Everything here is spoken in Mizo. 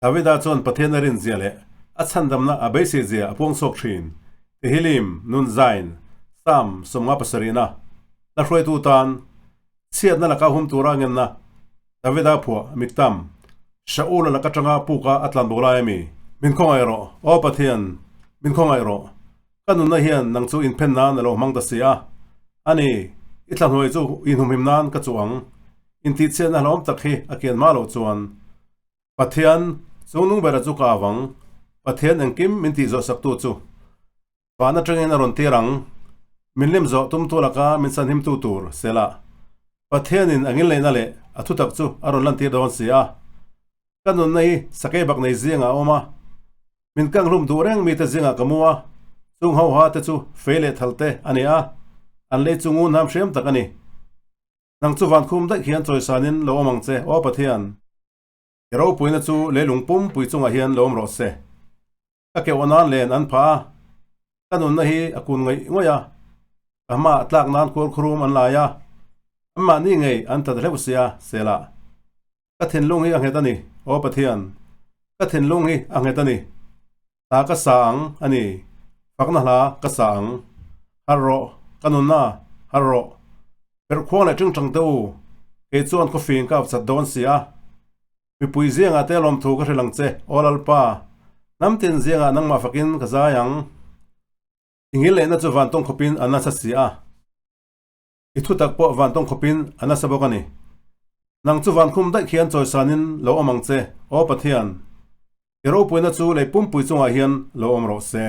Davida chuan Pathian a rinzia leh a chhandamna a beiseizia a puang chhuak thin. Tehillim, Nun Zain, Psalm 57 la hruaitu tan chhiatna laka hum tura a ngenna Davida phuah Miktam, Shaula laka tanga puka a tlan bo lai a mi. Min khawngaih rawh, Aw Pathian, min khawngaih rawh. Ka nunna hian nang chu inphen nan a lo hmang ta si a. A ni, i thlahnuai chu inhumhim nan ka chuh ang. Intihchhiatna hlauhawm tak hi a kian hma loh chuan. Pathian, chungnung bera chu ka avang. Pathian engkim min tih zawh saktu chu. Van atangin a rawn tir ang. Min lim zawh tumtu laka min sanhimtu tur, Selah. Pathianin a ngilneihna leh a thutak chu a rawn lantir dawn si a. Ka nunna hi sakei bak nei zingah a awm a, min kanghlum duh reng mite zingah ka mu a, chung ho ha te chu fei leh thal te a ni a, an lei chu ngun ham hriam tak a ni. Nang chu vankhum daih khian chawisanin lo awm ang che, Aw Pathian. I ropuina chu leilung pumpui chungah hian lo awm rawh se. Ka keuh nan len an phah a, ka nunna hi a kun ngaih ngawih a, ka hmaah tlak nan khuarkhurum an lai a, anmahni ngei an tlat hleuh sia, Selah. Ka thinlung hi a nghet a ni, Aw Pathian, ka thinlung hi a nghet a ni. Hla ka sa ang a ni, fakna hla ka sa ang. Harh rawh, ka nunna, harh rawh. Perhkhuang leh ṭingṭang te u, kei chuan khawfing ka avchat dawn si a. Mipui ziangah te lawmthu ka hrilh ang che, Aw Lalpa, hnam tin ziangah nangmah fakin ka zai ang. I ngil lehna chu vantawng khawpin a nasa si a. I thutak pawh vantawng khawpin a nasa bawk a ni. Nang chu vankhum daih khian chawisanin lo awm ang che, Aw Pathian. I ropuina chu lei pumpui chungah hian lo awm rawh se.